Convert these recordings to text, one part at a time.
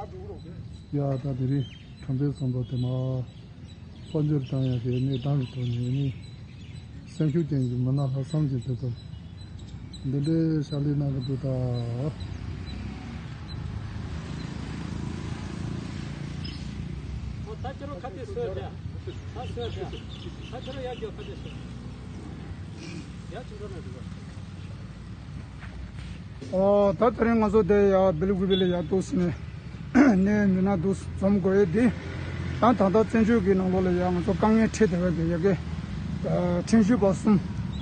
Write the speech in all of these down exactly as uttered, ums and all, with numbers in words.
ཡ་ད་དེ་རིང་དྲང་པོའི་བསམ་པ་དེ་མ་དཔལ་འབྱོར་དང་ཡང་གི་གནས་སྟངས་ཀྱི་ཐོག་ནས་ནི་སེམས་ཤུགས་ཅན་གྱི་མི་སྣ་ལྷག་བསམ་གྱི་དེ་ཚོ་འདི་འདྲའི་ཕྱག་ལས་གནང་གི་འདུག་ད། ད་ཁྱེད་རང་ཁ་གཏད་སོས་ཏེ། ད་སོས་ཏེ། ད་ཁྱེད་རང་ཡར་རྒྱོབ་ཁ་གཏད་སོས། ཡར་ཅིག་འགྲོ་ན་འགྲིག་ག་ཨོ། ད་དེ་རིང་ང་ཚོ་དེ་ཡ་སྦེལ་ཀོབ་ལ་ཡར་འདུག་སེ་ནས་གནས་མི་སྣ་འདུག་འཛོམས་དགོས་ཡས་དེ། ད་ད་ལྟ་བཙན་བྱོལ་གྱི་ནང་ལོགས་ལ་ཡ་ང་ཚོ་དཀའ་ངལ་འཕྲད་བསྡད་པའི་གི་ཡ་གི་ཁྲིམས་ཞིབ་པ་གསུམ་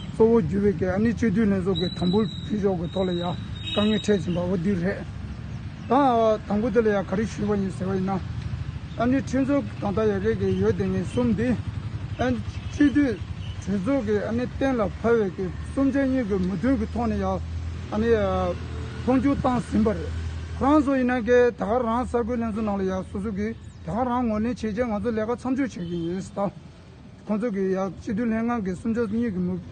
གཙོ་བོ་གྱུར་པའི་གི་ཨ་ནི་སྤྱི་འཐུས་ལྷན་ཚོགས་ཀྱི་དམ་འབུལ་ཕུལ་ཕྱོགས་ཀྱི་ཐོག་ལ་ཡ་དཀའ་ངལ་འཕྲད་བཞིན་པ་འོ་འདི་རེད། ད་དང་པོ་དེ་ལ་ཡ་ག་རེ་ཞུས་པ་ཡིན་ཟེར་བ་ཡིན་ན། ཨ་ནི་ཁྲིམས་རྩོད་ད་ལྟ་ཡ་གི་གི་ཡོད་དེ་ངས་གསུམ་དེ། ཨ་ནི་སྤྱི་འཐུས་གྲོས་ཚོགས་ཀྱི་ཨ་ནི་གཏན་ལ་ཕབ་པའི་གི་གསུམ་ཆ་གཉིས་ཀྱི་མོས་མཐུན་གྱི་ཐོག་ནས་ཡ་ཨ་ནི་འཕོ་འགྱུར་བཏང་ཟིན་པ་རེད། ཁོ་རང་ཚོ་ཡིན་ན་གི་ད་ག་རང་གསར་འགོད་ལྷན་ཚོགས་ནང་ལ་ཡ་སོ་སོ་གི་ད་ག་རང་ངོས་ལེན་བྱས་རྗེས་ང་ཚོ་ལས་ཀ་མཚམས་འཇོག་བྱེད་ཀྱི་ཡིན་ཟེར་ད། ཁོང་ཚོ་གིས་ཡ་སྤྱི་འཐུས་ལྷན་ཁང་གི་གསུམ་ཆ་གཉིས་ཀྱི་མོས་མོས་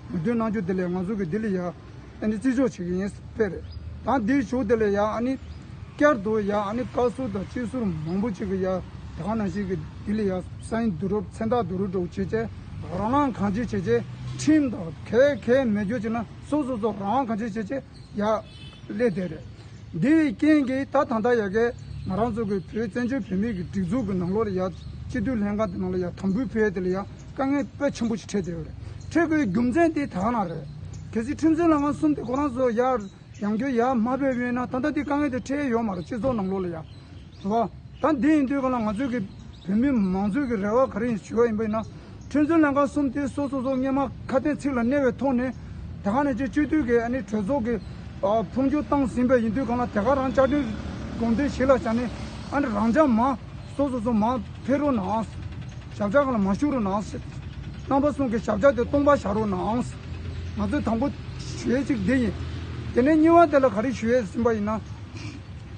མཐུན་གནང་རྒྱུ་དེ་ལས་ང་ཚོ་གིས་འདི་ལ་ཡ་ཨ་ནི་བརྩི་འཇོག་བྱེད་ཀྱི་ཡིན་ཟེར་ཕེབས་རེད། ད་འདིའི་གཞུག་དེ་ལ་ཡ་ཨ་ནི་བསྐྱར་དུ་ཡ་ཨ་ནི་བཀའ་ཟུར་དང་སྤྱི་ཟུར་མང་པོ་ཅིག་གིས་ཡ་ད་ག་ནང་བཞིན་གྱི་འདི་ལ་ཡ་སའིན་བསྡུ་རུབ་མཚན་རྟགས་བསྡུ་རུབ་འདྲ་བོ་བྱས་བྱས་རང་དབང་གང་ཅི་བྱས་བྱས་ཁྲིམས་དང་གལ་གལ་མེད་རྒྱུ་བྱས་ན་སོ་སོ་སོ་རང་དབང་གང་ཅི་བྱས་བྱས། ཡ། སླེབས་བསྡད་རེད། འདི་བའི་རྐྱེན་གྱིས་ད་ད་ལྟ་ཡ་གི་ང་རང་ཚོ་གི་བོད་བཙན་བྱོལ་བོད་མིའི་གི་སྒྲིག་འཛུགས་ཀྱི་ནང་ལོགས་ལ་ཡ་སྤྱི་འཐུས་ལྷན་ཁང་དེ་ནང་ལ་ཡ་དམ་འབུལ་ཕུལ་ཡ་དེ་ལ་ཡ་དཀའ་ངལ་དཔེ་ཆེན་པོ་ཞིག་འཕྲད་བསྡད་ཡོད་རེད། འཕྲད་དགོས་རྒྱུ་མཚན་དེ་ད་ག་ནང་རེད། གལ་སྲིད་ཁྲིམས་རྩོད་ལྷན་ཁང་གསུམ་དེ་ཁོ་རང་ཚོ་ཡ་ཡང་བསྐྱར་ཡ་མ་ཕེབས་ཡོད་ན་ད་ལྟ་དེ་དཀའ་ངལ་དེ་འཕྲད་ཡོད་མ་རེད་སྤྱི་ཚོགས་ནང་ལོགས་ལ་ཡ། རེད་བ། ད་འདི་ཡིན་དུས་ག་ལ་ང་ཚོའི་གི་བོད་མི་མང་ཚོའི་གི་རེ་བ་ག་རེ་ཡིན་ཞུ་བ་ཡིན་པ་ཡིན་ན། ཁྲིམས་རྩོད་ལྷན་ཁང་གསུམ་དེ་སོ་སོ་སོ་སྔོན་མ་ཁ་དན་ཚིག་ལ་གནས་པའི་ཐོག་ནས་ད་ག་ནས་ཅིག་སྤྱི་འཐུས་ཀྱི་ཨ་ནི་གྲོས་ཚོགས་ཀྱི་ཨ་འཕོ་འགྱུར་བཏང་ཟིན་པ་ཡིན་དུས་ག་ལ་དེ་ག་རང་བཅའ་ཁྲིམས་དགོངས་དོན་གཞི་ལ་བཞག་ནས་ཨ་ནི་རང་འཇགས་མ་སོ་སོ་སོ་མ་ཕེབས་རོགས་གནང་། ཞབས་བཅགས་ག་ལ་མ་བཞུགས་རོགས་གནང་། རྣམ་པ་གསུམ་གྱི་ཞབས་བཅགས་དེ་སྟོང་པ་བཞག་རོགས་གནང་། ང་ཚོས་དང་པོ་ཞུ་ཡས་གཅིག་འདི་ཡིན། དེ་ནས་གཉིས་པ་དེ་ལ་ག་རེ་ཞུ་ཡས་ཟིན་པ་ཡིན་ན།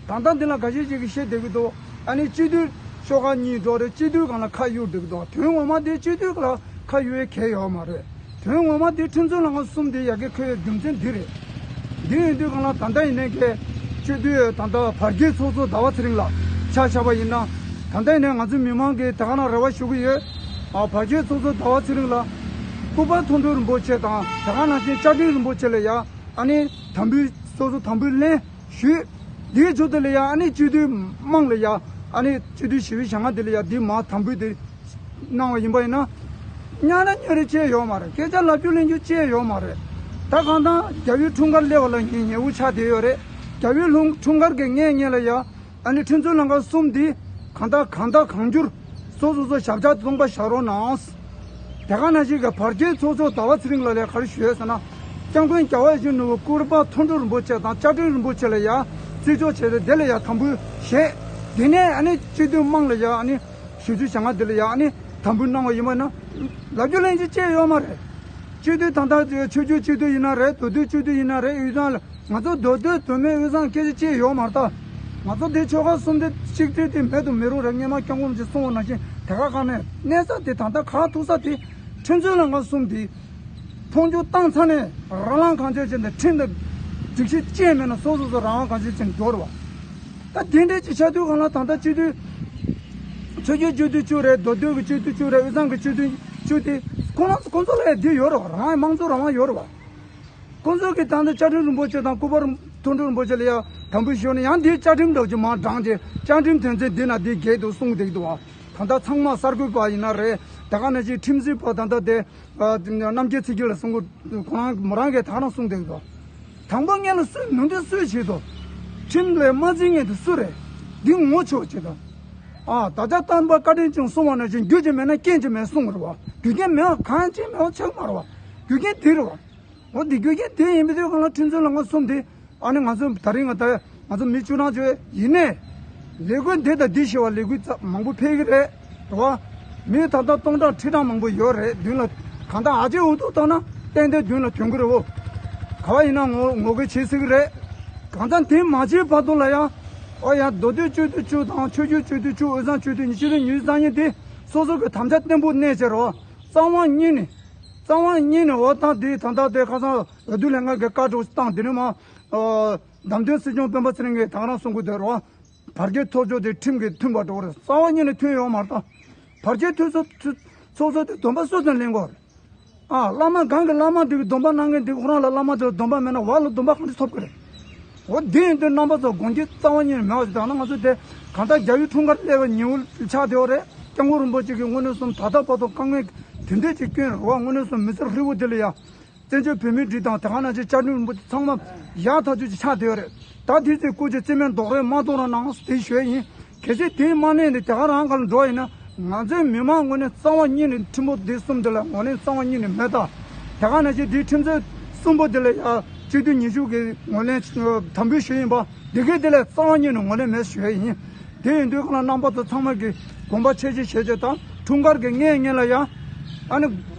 ད་ལྟ་འདི་ལ་འགའ་ཤས་ཅིག་གིས་བཤད་བསྡད་ཀྱི་འདུག་ཨ་ནི་སྤྱི་འཐུས་ཤོག་ཁག་གཉིས་འགྲོ་རེད་སྤྱི་འཐུས་སྒང་ལ་ཁ་གཡུག་བསྡད་ཀྱི་འདུག་དོན་ངོ་མ་དེ་སྤྱི་འཐུས་ལ་ཁ་གཡུག་ཡའི་གལ་ཡོད་མ་རེད། དོན་ངོ་མ་དེ་ཁྲིམས་རྩོད་ལྷན་ཁང་གསུམ་དེ་ཡ་གི་འཁོད་ཡའི་རྒྱུ་མཚན་འདི་རེད། འདི་ཡིན་དུས་སྒང་ལ་ད་ལྟ་ཡིན་ནའི་གི་སྤྱི་འཐུས་ད་ལྟ་བར་བརྒལ་ཚོགས་གཙོ་ཟླ་བ་ཚེ་རིང་ལགས་ཆ་བཞག་པ་ཡིན་ན། ད་ལྟ་ཡིན་ནའི་ང་ཚོ་མི་མང་གིས་ད་ག་ནང་རེ་བ་ཞུ་གི་ཡོད། ཨ་བར་བརྒལ་ཚོགས་གཙོ་ཟླ་བ་ཚེ་རིང་ལགས་སྐུ་པར་མཐོང་གྲོལ་རིན་པོ་ཆེ་དང་ད་ག་ནང་བཞིན་བཅའ་ཁྲིམས་རིན་པོ་ཆེ་ལ་ཡ་ཨ་ནི་དམ་འབུལ་སོ་སོ་དམ་འབུལ་ལེན། ཞུས། འདིའི་མཇུག་དེ་ལ་ཡང་ཨ་ནི་སྤྱི་འཐུས་དམངས་ལ་ཡང་ཨ་ནི་སྤྱི་འཐུས་ཞི་བའི་ཞལ་སྔ་དེ་ལ་ཡང་འདི་མར་དམ་འབུལ་དེ་གནང་བ་ཡིན་པ་ཡིན་ན། ཉག་ན་ཉོ་རེ་བྱས་ཡོད་མ་རེད་སྐད་ཆ་ལབ་རྒྱུ་ལེན་རྒྱུ་བྱས་ཡོད་མ་རེད། ད་གང་ལྟར་རྒྱ་བོད་འཁྲུངས་སྐར་སླེབས་པ་ལ་ངས་ཉེ་བོ་ཆགས་བསྡད་ཡོད་རེད། རྒྱ་བོད་ལུང་འཁྲུངས་སྐར་གྱི་སྔས་ཉེ་ལ་ཡང་ཨ་ནི་ཁྲིམས་རྩོད་ལྷན་ཁང་གསུམ་འདི་གང་ལྟར་གང་ལྟར་གང་འགྱུར། སོ་སོ་སོ་ཞབས་བཅགས་སྟོང་པ་བཞག་རོགས་གནང་། དེ་ག་ནང་བཞིན་གྱི་བར་བརྒལ་ཚོགས་གཙོ་ཟླ་བ་ཚེ་རིང་ལགས་ལ་ག་རེ་ཞུ་ཡས་ཟེར་ན། སྐྱབས་མགོན་རྒྱལ་བ་ཡིད་བཞིན་ནོར་བུའི་སྐུ་པར་མཐོང་གྲོལ་རིན་པོ་ཆེ་དང་བཅའ་ཁྲིམས་རིན་པོ་ཆེ་ལ་ཡང་བརྩི་འཇོག་བྱས་ཏེ་དེ་ལ་ཡང་དམ་འབུལ་བཞེས། དེ་ནས་ཨ་ནི་སྤྱི་འཐུས་དམངས་ལ་ཡང་ཨ་ནི་ཞུ་རྒྱུ་བྱ་ང་དེ་ལ་ཡང་ཨ་ནི་དམ་འབུལ་གནང་བ་ཡིན་པ་ན། ལབ་རྒྱུ་ལེན་རྒྱུ་ཅི་ཡོད་མ་རེད། སྤྱི་འཐུས་ད་ལྟ་ཆོས་བརྒྱུད་སྤྱི་འཐུས་ཡིན་ན་རེད་མདོ་སྟོད་སྤྱི་འཐུས་ཡིན་ན་རེད་དབུས་གཙང་ལ། ང་ཚོ་མདོ་སྟོད་མདོ་སྨད་དབུས་གཙང་སྐད་ཆ་ཅི་ཡོད་མ་རེད་ད། ང་ཚོ་འདི་ཆོལ་ཁ་གསུམ་འདི་གཅིག་སྒྲིལ་དེ་མེད་དུ་མི་རུང་རེད་སྔོན་མ་སྐྱབས་མགོན་རིན་པོ་ཆེ་གསུངས་པ་ནང་བཞིན་དེ་ག་གང་ནས་གནས་ས་དེ་ད་ལྟ་ག་ཐུག་ས་དེ་ཁྲིམས་རྩོད་ལྷན་ཁང་གསུམ་འདི་འཕོ་འགྱུར་བཏང་ཚར་ནས་རང་ལངས་གང་བྱས་བྱས་ནས་ཁྲིམས་དང་སྒྲིག་གཞི་ཅི་མེད་ན་སོ་སོ་སོ་རང་དབང་གང་བྱས་བྱས་ནས་འགྲོ་རེད་བ། ད་དེ་འདྲའི་ཅིག་ཆགས་དུས་གང་ལ་ད་ལྟ་སྤྱི་འཐུས་ཆོས་བརྒྱུད་སྤྱི་འཐུས་བཅུ་རེད་མདོ་སྟོད་ཀྱི་སྤྱི་འཐུས་བཅུ་རེད་དབུས་གཙང་གི་སྤྱི་འཐུས་བཅུ་དེ་ཁོ་རང་ཁོ་ཚོ་ལ་ཡང་འདི་ཡོད་རེད་བ་རང་དབང་དམངས་གཙོ་རང་དབང་ཡོད་རེད་བ། ཁོང་ཚོ་གིས་ད་ནི་བཅའ་ཁྲིམས་རིན་པོ་ཆེ་དང་སྐུ་པར་མཐོང་གྲོལ་རིན་པོ་ཆེ་ལ་ཡང་དམ་འབུལ་ཞུས་ནས་ཡང་འདིའི་བཅའ་ཁྲིམས་འདྲ་བོ་ཅིག་མར་བགྲངས་རྗེས་བཅའ་ཁྲིམས་དོན་ཚན་འདི་ན་འདི་འགལ་འདུག་གསུངས་བསྡད་ཀྱི་འདུག་བ། ད་ལྟ་ཚང་མ་གསར་འགོད་པ་ཡིན་ན་རེད་ད་ག་ནང་བཞིན་ཁྲིམས་རྩོད་པ་ད་ལྟ་དེ་རྣམ་རྒྱལ་ཚེ་སྐྱིད་ལ་གསུང་གི་ཁོ་རང་མོ་རང་གིས་ད་ག་རང་གསུངས་བསྡད་ཀྱི་འདུག་དང་པོ་སྔོན་ལ་སུས་ནོར་འདི་སུས་བྱེད་དོ། ཁྲིམས་ལས་མ་འཛིན་མཁན་དེ་སུ་རེད། འདི་ངོ་ཆོག་བྱེད་དོ། ཨ་ད་ཆ་བསྟན་པ་བཀའ་དྲིན་ཅན་གསུང་བ་ནང་བཞིན་རྒྱུ་ཅིག་མེད་ན་རྐྱེན་ཅིག་མེད་གསུང་གི་རེད་བ། རྒྱུ་རྐྱེན་མེད་པ་གང་ཅིག་མེད་པ་ཆགས་མ་རེད་བ། རྒྱུ་རྐྱེན་འདི་རེད་བ། འོ་འདི་རྒྱུ་རྐྱེན་དེ་ཡིན་པའི་དུས་གང་ལ་ཁྲིམས་རྩོད་ལྷན་ཁང་གསུམ་དེ་ཨ་ནི་ང་ཚོ་ད་རིང་ང་ད་ང་ཚོ་མི་བཅུ་གྲངས་བཅུ་ཡིན་ནས་ལས་འགུལ་འདི་དང་འདི་ཞེས་པ་ལས་འགུལ་ཙམ་མང་པོ་འཕེལ་གི་རེད་རེད་བ། མི་ད་ལྟ་སྟོང་ཕྲག་ཁྲི་ཕྲག་མང་པོ་ཡོད་རེད་མདུན་ལ་གང་ལྟར་ཨ་ཅེ་འུ་ཐུག་བཏང་ན་ཏན་ཏན་མདུན་ལ་ཐོན་གི་རེད་བོ། ག་བ་ཡིན་ན་ངོ་ངོ་རྒོལ་བྱེད་སྲིད་གི་རེད། གང་ལྟར་དེ་མ་བྱས་བར་དུ་ལ་ཡང་ཨོ་ཡ་མདོ་སྟོད་སྤྱི་འཐུས་བཅུ་དང་ཆོས་བརྒྱུད་སྤྱི་འཐུས་བཅུ་དབུས་གཙང་སྤྱི་འཐུས་ཉི་ཤུ་རྩ་གཉིས་དེ་སོ་སོ་གི་དམ་བཅའ་བརྟན་པོ་གནས་བྱས་རོགས། རྩ་བ་ཉིད་ནས། རྩ་བ་ཉིད་ནས་འོ་ད་དེ་ད་ལྟ་དེ་ཁ་སང་འོས་བསྡུ་ལས་ཁང་གི་བཀའ་སྒྲོག་བཏང་དེ་ནས་མ། བདམས་ཐོན་སྲིད་སྐྱོང་སྤེན་པ་ཚེ་རིང་གིས་ད་ག་རང་གསུང་གི་འདུག་རོགས། བར་བརྒལ་ཚོགས་གཙོ་དེ་ཁྲིམས་ཀྱིས་མཐུན་པ་འགྲོ་རེད། རྩ་བ་ཉིད་ནས་མཐུན་ཡོད་མ་རེད་ད། བར་བརྒལ་ཚོགས་གཙོ་ཚོགས་གཙོ་དེ་སྡོམ་པ་སུ་ཚོས་ལེན་དགོས་རེད། ཨ། བླ་མ་གང་གི་བླ་མ་དེ་གི་སྡོམ་པ་གནང་མཁན་དེ་ཁོ་རང་ལ་བླ་མ་དེ་ལ་སྡོམ་པ་མེད་ན་བ་ལ་སྡོམ་པ་གང་འདྲ་ཐོབ་ཀྱི་རེད། འོ་དེ་ཡིན་དུས་རྣམ་པ་ཚོ་དགོངས་འགལ་རྩ་བ་ཉིད་ནས་མེད་པ་ཞིག་དང་ན། ང་ཚོ་དེ་གང་ལྟར་རྒྱལ་བའི་འཁྲུངས་སྐར་སླེབས་པའི་ཉིན་མོ་ཆགས་བསྡད་པ་རེད། སྐྱབས་མགོན་རིན་པོ་ཆེ་གིས་དངོས་གནས་སོང་ད་ལྟ་བར་དུ་དཀའ་ངལ་དེ་འདྲས་ཅིག་བསྐྱོན་རེད་བ། དངོས་གནས་སོང་མི་སེར་ཧྲིལ་པོ་དེ་ལ་ཡ། བཙན་བྱོལ་བོད་མིའི་སྒྲིག་དང་དེ་ག་ནང་བཞིན་བཅའ་ཁྲིམས་རིན་པོ་ཆེ་ཚང་མ་ཡག་ཐག་ཆོད་ཅིག་ཆགས་བསྡད་ཡོད་རེད། ད་དེ་ཚོའི་སྐུ་ཚེ་རྩིས་མེད་རྡོག་རོལ་མ་གཏོང་རོགས་གནང་ཟེར་དེ་ཞུ་ཡ་ཡིན། གལ་སྲིད་དེའི་མ་གནས་ནས་དེ་ག་རང་ག་ལ་འགྲོ་བ་ཡིན་ན། ང་ཚོའི་མི་མང་ངོས་ནས་རྩ་བ་ཉིད་ནས་ཁྲིམས་དཔོན་འདི་གསུམ་དེ་ལ་ངོས་ནས་རྩ་བ་ཉིད་ནས་མེད་ད། དེ་ག་ནང་བཞིན་དེའི་ཁྲིམས་རྩོད་གསུམ་པོ་དེ་ལ་ཡ་སྤྱི་འཐུས་ཉི་ཤུ་གིས་ངོས་ལེན་དམ་འབུལ་ཞུས་ཡིན་པ། འདི་གའི་དེ་ལ་རྩ་བ་ཉིད་ནས་ངོས་ལེན་མེད་ཞུ་ཡ་ཡིན། དེ་ཡིན་དུས་ཁོང་རྣམ་པ་ཚོ་ཚང་མ་གིས་དགོངས་པ་ཆེ་ཆེ་བཞེས་བྱས་དང་། འཁྲུངས་སྐར་གྱི་སྔའི་ཉིན་ལ་ཡང་། ཨ་ནི།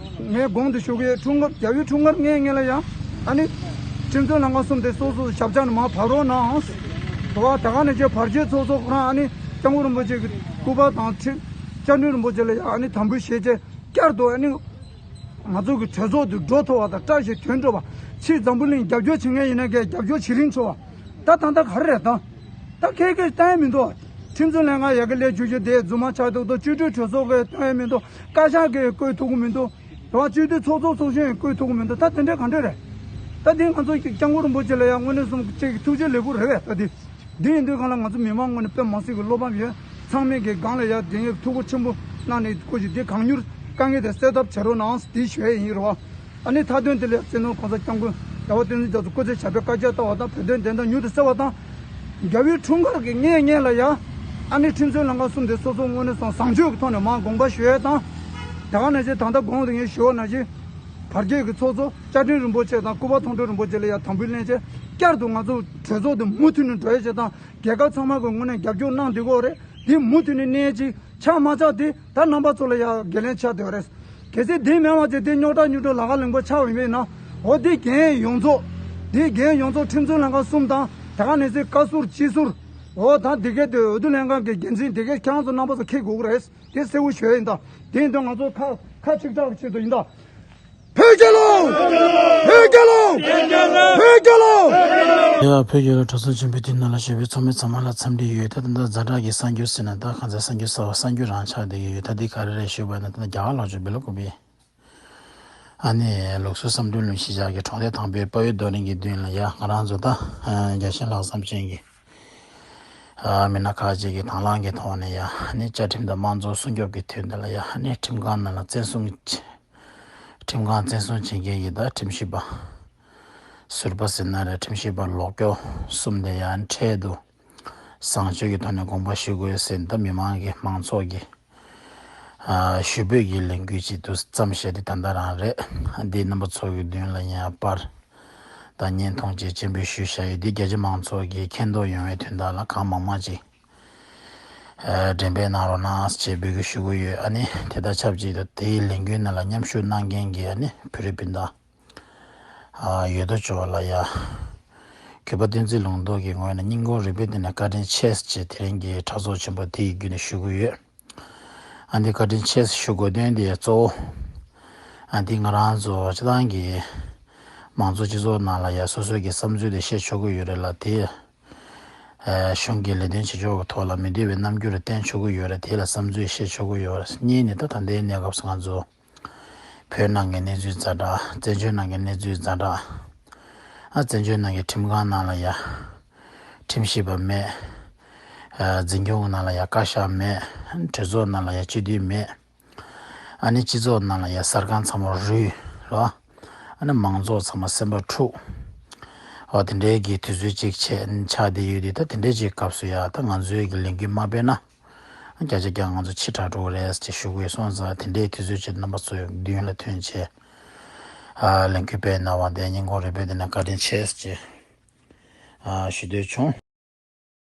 ངས་གོང་དུ་ཞུ་གི་ཡོད། འཁྲུངས་སྐར་རྒྱལ་བའི་འཁྲུངས་སྐར་སྔའི་ཉིན་ལ་ཡང་། ཨ་ནི། ཁྲིམས་རྩོད་ལྷན་ཁང་གསུམ་དེ་སོ་སོ་ཞབས་བཅགས་ནས་མར་བབས་རོགས་གནང་། དོ་བ་ད་ག་ནས་ཀྱི་བར་བརྒལ་ཚོགས་གཙོ་ཁོ་རང་ཨ་ནི་སྐྱབས་མགོན་རིན་པོ་ཆེ་གི་སྐུ་པར་དང་ཁྲི། བཅའ་ཁྲིམས་རིན་པོ་ཆེ་ལ་ཡང་ཨ་ནི་དམ་འབུལ་བཞེས་བྱས་བསྐྱར་དུ་ཨ་ནི། ང་ཚོ་གི་གྲོས་ཚོགས་དེ་འགྲོ་ཐུབ་པ་དང་བཀྲ་ཤིས་དོན་འགྲུབ་པ། ཕྱིའི་འཛམ་བུ་གླིང་རྒྱབ་སྐྱོར་བྱེད་མཁན་ཡིན་ན་གས་རྒྱབ་སྐྱོར་བྱེད་རིན་ཆོག་པ། ད་ད་ལྟ་ག་རེ་རེད་ད། ད་ཁྱེད་ཀྱིས་བལྟ་ཡ་མི་འདུག་ཁྲིམས་རྩོད་ལྷན་ཁང་ཡ་གི་ལས་བྱུས་བྱུས་དེ་རྫུན་མ་ཆགས་འདུག་ད་སྤྱི་འཐུས་གྲོས་ཚོགས་ཀྱིས་བཏོན་ཡ་མི་འདུག་བཀའ་ཤག་གིས་བསྐོས་ཐུབ་ཀྱི་མི་འདུག་དོ་བ་སྤྱི་འཐུས་ཚོགས་གཙོ་ཚོགས་གཞོན་ཡང་བསྐོས་ཐུབ་ཀྱི་མི་འདུག་ད་དེ་འདྲ་ག་འདྲ་རེད། ད་འདི་ང་ཚོ་སྐྱབས་མགོན་རིན་པོ་ཆེ་ལ་ཡང་དངོས་གནས་སོང་ཅིག་ཐུགས་རྗེ་ལེགས་པོ་རེད་བས། ད་འདི་འདི་ཡིན་དུས་གང་ལ་ང་ཚོ་མི་མང་ངོས་ནས་དཔེ་མ་སྲིད་ཀྱི་བློ་ཕམ་ཡོད། ཚང་མས་ཀྱི་སྒང་ལ་ཡ་དེ་ངས་ཐུགས་ཁུར་ཆེན་པོ་གནང་ནས་སྐུ་མཁྱེན། འདི་གང་མྱུར་དཀའ་ངལ་དེ་སེལ་ཐབས་བྱེད་རོགས་གནང་འདི་ཞུ་ཡ་ཡིན་རོགས། ཨ་ནི་མཐའ་དོན་དེ་ལས་སྤྱི་ནོར་གོང་ས་སྐྱབས་མགོན་རྒྱལ་བ་བསྟན་འཛིན་རྒྱ་མཚོ་སྐུ་ཚེ་ཞབས་པད་བསྐལ་བརྒྱར་བརྟན་པ་དང་། བོད་དོན་བདེན་མཐའ་མྱུར་དུ་གསལ་བ་དང་། རྒྱལ་བའི་འཁྲུངས་སྐར་གྱི་སྔའི་ཉིན་ལ་ཡ། ཨ་ནི་ཁྲིམས་རྩོད་ལྷན་ཁང་གསུམ་དེ་སོ་སོ་ངོས་ནས་སོང་བཟང་སྤྱོད་ཀྱི་ཐོག་ནས་མར་དགོངས་པ་ཞུ་ཡས་དང་། དེ་ག་ནང་བཞིན་ད་ལྟ་གོང་དུ་ངས་ཞུས་པ་ནང་བཞིན། བར་བརྒལ་གྱི་ཚོགས་གཙོ་བཅའ་ཁྲིམས་རིན་པོ་ཆེ་དང་སྐུ་པར་མཐོང་གྲོལ་རིན་པོ་ཆེ་ལ་ཡ་དམ་འབུལ་ལེན་བྱས། བསྐྱར་དུ་ང་ཚོ་གྲོས་ཚོགས་དེ་མུ་མཐུད་ནས་འགྲོ་ཡས་བྱས་དང་། རྒྱལ་ཁབ་ཚང་མ་གི་ངོས་ནས་རྒྱབ་སྐྱོར་གནང་བསྡད་ཀྱི་ཡོད་རེད། དེ་མུ་མཐུད་ནས་གནས་ཅིག་ཆགས་མ་ཆགས་དེ་ད་རྣམ་པ་ཚོ་ལ་ཡ་འགན་ལེན་ཆགས་བསྡད་ཡོད་རེད། གལ་སྲིད་དེ་མེད་པ་བྱས་དེ་རྙོག་དྲ་རྙོག་དྲ་ལ་ཁ་ལེན་པོ་ཆགས་པ་ཡིན་ན། འོ་དེ་འགན་ཡོངས་རྫོགས། དེ་འགན་ཡོངས་རྫོགས་ཁྲིམས་རྩོད་ལྷན་ཁང་གསུམ་དང་། དེ་ག་ནང་བཞིན་བཀའ་ཟུར་སྤྱི་ཟུར། འོ་ད་དེ་གའི་དེ་འོས་བསྡུ་ལྷན་ཁང་གི་འགན་འཛིན་དེ་གའི་ཁྱེད་རང་ཚོ་རྣམ་པ་ཚོ་འཁྱེར་དགོས་ཀྱི་རེད། དེ་གསལ་པོ་ཞུ་ཡ་ཡིན་ད། དེ་ཡིན་དུས་ང་ཚོ་ཁ་ཁ་གཅིག་གྲགས་ཀྱི་ཆེད་དུ་ཡིན་ད། བོད་རྒྱལ་ལོ། བོད་རྒྱལ་ལོ། བོད་རྒྱལ་ལོ། དེ་ཡང་བོད་རྒྱལ་ལོ་གྲོས་ཚོགས་ཆེན་པོའི་དུས་ནང་ལ་བཞུགས་པའི་ཚོགས་མི་ཚང་མ་ལ་འཚམས་འདྲི་ཡོད། ད་ད་ལྟ་ཛ་དྲག་གི་གསར་འགྱུར་ཟེར་ན་ད་གང་ཚ་གསར་འགྱུར་གསར་བ་གསར་འགྱུར་རང་ཆགས་བསྡད་ཀྱི་ཡོད། ད་འདི་ག་རེ་རེད་ཞུས་པ་ན། ད་ལྟ་རྒྱ་གར་ལྷོ་ཕྱོགས་སྦེལ་ཀོབ་པའི་ཨ་ནི་ལུགས་སྲོལ་བསམ་གྲུབ་གླིང་གཞིས་ཆགས་ཀྱི་གྲོང་སྡེ་དང་པོའི་དཔའ་བོའི་རྡོ་རིང་གི་མདུན་ལ་ཡ། ང་རང་ཚོ་ད་རྒྱལ་ཞེན་ལྷག་བསམ་ཅན་གྱི་མི་སྣ་ཁག་ཅིག་གིས་དང་བླངས་ཀྱི་ཐོག་ནས་ཡ། ཨ་ནི་བཅའ་ཁྲིམས་དང་དམངས་གཙོ་སྲུང་སྐྱོབ་ཀྱི་དོན་དེ་ལ་ཡ། ཨ་ནི་ཁྲིམས་ཁང་ནང་ལ་བཙན་བཟུང་། ཁྲིམས་ཁང་བཙན་བཟུང་བྱེད་མཁན་གྱི་ད་ཁྲིམས་ཞིབ་པ་ཟུར་པ་ཟེར་ན་རེད། ཁྲིམས་ཞིབ་པ་ལོག་སྐྱོར་གསུམ་དེ་ཡང་འཕྲལ་དུ་བཟང་སྤྱོད་ཀྱི་ཐོག་ནས་དགོངས་པ་ཞུ་དགོས་ཟེར་ད་མི་མང་གི་མང་ཚོགས་ཀྱི་ཨ་ཞུ་འབོད་ཀྱི་ལས་འགུལ་ཅིག་ཏུ་བརྩམས་བཞག་དེ་ད་ལྟ་རང་རེད། འདི་རྣམ་པ་ཚོ་གི་མདུན་ལ་ཡང་པར་དང་བརྙན་ཐུང་བཅས་སྤྱན་འབུལ་ཞུས་བཞག་ཡོད། འདི་རྒྱ་ཆེ་མང་ཚོགས་ཀྱིས་མཁྱེན་རྟོགས་ཡོང་བའི་དོན་དག་ལ་གང་མང་མང་ཅིག་ཨ་འགྲེམས་སྤེལ་གནང་རོགས་གནང་ཞེས་འབོད་སྐུལ་ཞུ་གི་ཡོད། ཨ་ནི་དེ་དང་ཆབས་ཅིག་ཏུ་དེའི་ལས་འགུལ་ནང་ལ་མཉམ་ཞུགས་གནང་མཁན་གྱི་ཨ་ནི་བོད་རིགས་སྤུན་ཟླ་ཨ་ཡོད་དོ་ཅོག་ལ་ཡ། གུས་པ་བསྟན་འཛིན་ལུང་རྟོགས་ཀྱི་ངོས་ནས་སྙིང་ཁོང་རུས་པའི་གཏིང་ནས་བཀའ་དྲིན་ཆེ་ཞེས་དེ་རིང་གི་གྲོས་ཚོགས་ཆེན་པོ་དེའི་བརྒྱུད་ནས་ཞུ་གི་ཡོད། ཨ་འདི་བཀའ་དྲིན་ཆེ་ཞུ་དགོས་དོན་དེ་གཙོ་བོ། ཨ་འདི་ང་རང་ཚོ་སྤྱི་བཏང་གི་མང་གཙོ་སྤྱི་ཚོགས་ནང་ལ་ཡ་སོ་སོའི་གི་བསམ་ཚུལ་དེ་བཤད་ཆོག་གི་ཡོད་རེད་ལ། དེ་ཨ་གཞུང་གི་ལས་དོན་བྱེད་ཕྱོགས་ཀྱི་ཐོག་ལ་མི་འདོད་པའི་རྣམ་འགྱུར་བསྟན་ཆོག་གི་ཡོད་རེད། དེ་ལ་བསམ་ཚུལ་བཤད་ཆོག་གི་ཡོད་རེད། གཉིས་ནི་ད་ད་ལྟའི་གནས་སྐབས་སུ་ང་ཚོ་བོད་ནང་གི་གནས་ཚུལ་ཛ་དྲག་བཙན་བྱོལ་ནང་གི་གནས་ཚུལ་ཛ་དྲག་ཨ་བཙན་བྱོལ་ནང་གི་ཁྲིམས་ཁང་ནང་ལ་ཡ་ཁྲིམས་ཞིབ་པ་མེད། ཨ་འཛིན་སྐྱོང་གི་ནང་ལ་ཡ་བཀའ་ཤག་མེད། གྲོས་ཚོགས་ནང་ལ་ཡ་སྤྱི་འཐུས་མེད། ཨ་ནི་སྤྱི་ཚོགས་ནང་ལ་ཡ་གསར་ཁང་ཚང་མ་རུལ་རོ། ཨ་ནི་མང་ཚོགས་ཚང་མ་སེམས་པ་འཁྲུག་འོ་དེ་འདྲའི་གི་དུས་ཚོད་ཅིག་ཆགས་ཆགས་བསྡད་ཡོད་དུས། ད་དེ་འདྲའི་ཅིག་སྐབས་སུ་ཡ་ད་ང་ཚོའི་གི་ལས་འགུལ་མ་སྤེལ་ན་བརྒྱ་ཆ་བརྒྱ་ང་ཚོ་ཕྱི་དྲགས་འགྲོ་གི་རེད་ཅེས་ཞུ་དགོས་སོང་ཙང་། དེ་འདྲའི་དུས་ཚོད་ཅིག་རྣམ་པ་ཚོའི་མདུན་ལ་ཐོན་བྱས་ཨ་ལས་འགུལ་སྤེལ་གནང་བ་དེ་སྙིང་ཁོང་རུས་པའི་གཏིང་ནས་བཀའ་དྲིན་ཆེ་ཞེས་ཨ་ཞུ་འདོད་བྱུང་